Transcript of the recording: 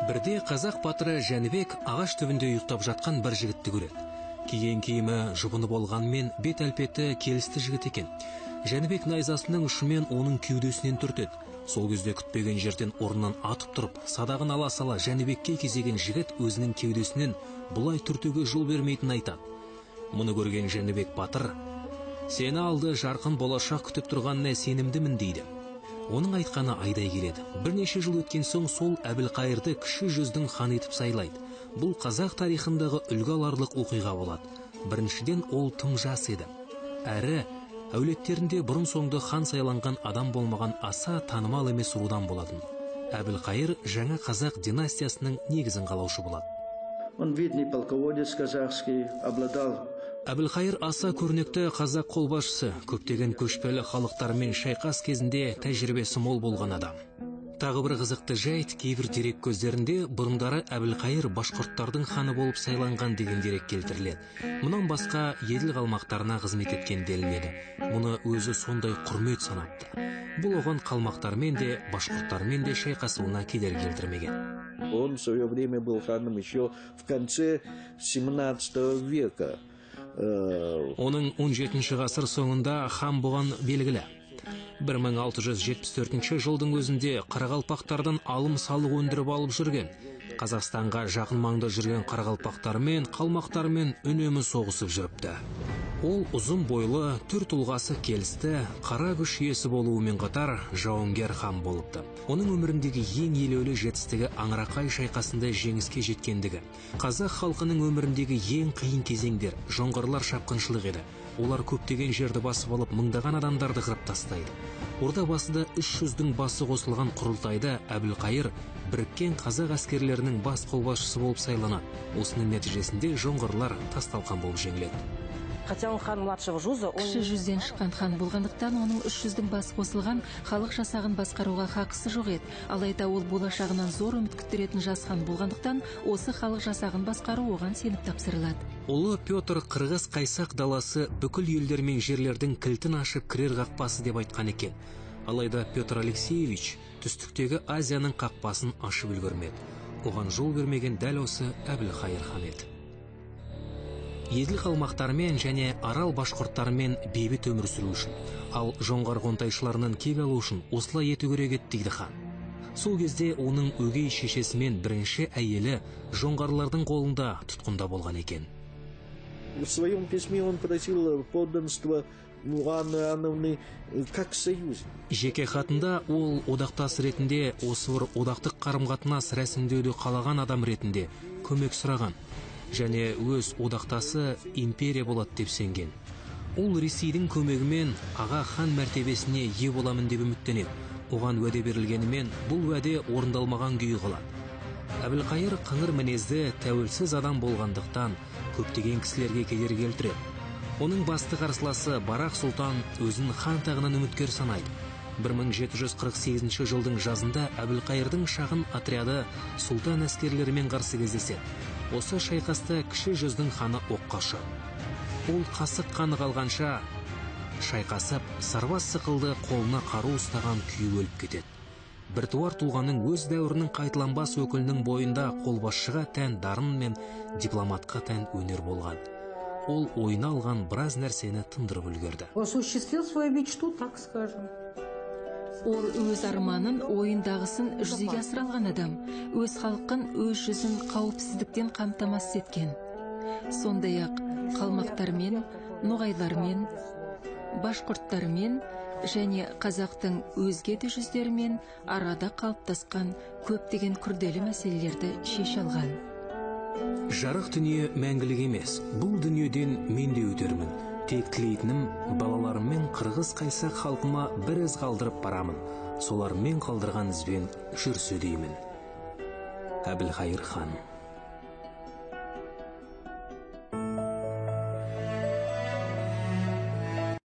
Бірде қазақ батыры Жәнібек ағаш түбінде ұйықтап жатқан бір жігітті көреді. Киген киімі жұпыны болғанмен бет әлпеті келісті жігіт екен. Жәнібек найзасының ұшымен оның кеудесінен түртеді. Сол кезде күтпеген жерден орнынан атып тұрып, садағын ала сала Жәнібекке кезеген жігіт өзінің кеудесінен бұлай түртуге жол бермейтінін айтады. Мұны көрген Жәнібек батыр, «Сені алды жарқын болашақ күтіп тұрғанына сенімдімін» дейді. Оның айтқаны айдай келеді. Бірнеше жыл өткен соң сол Әбілқайырды кіші жүздің ханы етіп сайлайды. Бұл қазақ тарихындағы үлгі аларлық оқиға болады. Біріншіден, ол тым жас еді. Әрі әулеттерінде бұрын соңды хан сайланған адам болмаған аса танымал емес рудан болатын. Әбілқайыр жаңа қазақ династиясының негізін қалаушы болады. Он видный полководец казахский, обладал. Әбілқайыр аса көрнекті қазақ қолбасшысы, көптеген көшпелі халықтармен шайқас кезінде тәжірибесі мол болған адам. Тағы бір қызықты жайт, кейбір дерек көздерінде бұрындары Әбілқайыр башқұрттардың ханы болып сайланған деген дерек келтіріледі. Мұнан басқа Еділ қалмақтарына қызмет еткен делінеді. Мұны өзі сондай құрмет санапты. Бұл оған қалмақтармен де, башқұрттармен де шайқасуына кедергі келтірмеген. Он в свое время был ханом еще в конце 17 века. Оның 17 ғасыр соңында хан болған белгілі. 1674 жылдың өзінде қарақалпақтардан алым салық өндіріп алып жүрген. Қазақстанға жақын маңда жүрген қарақалпақтармен, қалмақтармен үнемі соғысып жүріпті. Ол ұзын бойлы, түр тұлғасы келісті, қара күш иесі болуымен қатар жауынгер хан болыпты. Оның өміріндегі ең елеулі жетістігі Аңырақай шайқасында жеңіске жеткендігі. Қазақ халқының өміріндегі ең қиын кезеңдер жоңғарлар шапқыншылық еді. Олар көптеген жерді басып алып, мыңдаған адамдарды қырып тастайды. Орда басында 300-дің басы қосылған құрылтайда Әбілқайыр біріккен қазақ әскерлерінің бас қолбасшысы болып сайланады. Осының нәтижесінде жоңғарлар тас-талқан болып жеңіледі. Хотя он хан младшего жуза, он Кіші жүзден шыққан хан болғандықтан, оның 300-дің басы қосылған халық жасағын басқаруға хақысы жоқ еді. Алайда ол болашағынан зор үміт күттіретін жас хан болғандықтан, осы халық жасағын басқару оған сеніп тапсырылады. Ұлы Петр Қырғыз қайсақ даласы бүкіл елдер мен жерлердің кілтін ашып кірер қақпасы деп айтқан екен. Алайда Петр Алексеевич түстіктегі Азияның қақпасын ашып үлгермеді. Оған жол бермеген дәл осы Әбілқайыр хан еді. Еділ қалмақтарымен және Арал башқұрттарымен бейбіт өмір сүру үшін, ал жоңғар қонтайшыларынан кек алу үшін осылай ету керек еді дейді хан. Сол кезде оның өгей шешесімен бірінші әйелі жоңғарлардың қолында тұтқында болған екен. В своем письме он просил подданство Анны Иоанновны как союзник. Жеке хатында ол одақтас ретінде, осы бір одақтық қарым-қатынас рәсімдеуді қалаған адам ретінде көмек сұраған және өз одақтасы империя болады деп сенген. Ол Ресейдің көмегімен аға хан мәртебесіне ие боламын деп үміттенеді. Оған уәде берілгенімен, бұл уәде орындалмаған күйі қалады. Әбілқайыр қыңыр мінезді, тәуелсіз адам болғандықтан көптеген кісілерге кедергі келтіреді. Оның басты қарсыласы Барақ сұлтан өзін хан тағынан үміткер санайды. 1748 жылдың жазында Әбілқайырдың шағын отряды сұлтан әскерлерімен қарсы кездеседі. Осы шайқаста кіші жүздің ханы оққа ұшады. Ол қасық қаны қалғанша шайқасып, сарбаз сықылды қолына қару ұстаған күйі өліп кетеді. Біртуар тұлғаның, өз дәуірінің қайталанбас өкілінің бойында қолбасшыға тән дарын мен дипломатқа тән өнер болған. Ол ойына алған біраз нәрсені тындырып үлгерді. Осуществил свою мечту, так скажем. Ол өз арманын, ойындағысын жүзеге асыра алған адам, өз халқын, өз жүзін қауіпсіздіктен қамтамасыз еткен. Сондай ақ қалмақтармен, ноғайлармен, башқұрттармен және қазақтың өзге де жүздерімен арада қалыптасқан көптеген күрделі мәселелерді шеше алған. Жарық дүние мәңгілік емес. Бұл дүниеден мен де өтермін. Тек тілейтінім, балаларыммен қырғыз қайсақ халқыма бір із қалдырып барамын. Солар мен қалдырған ізбен жүрсе деймін. Әбілқайыр хан.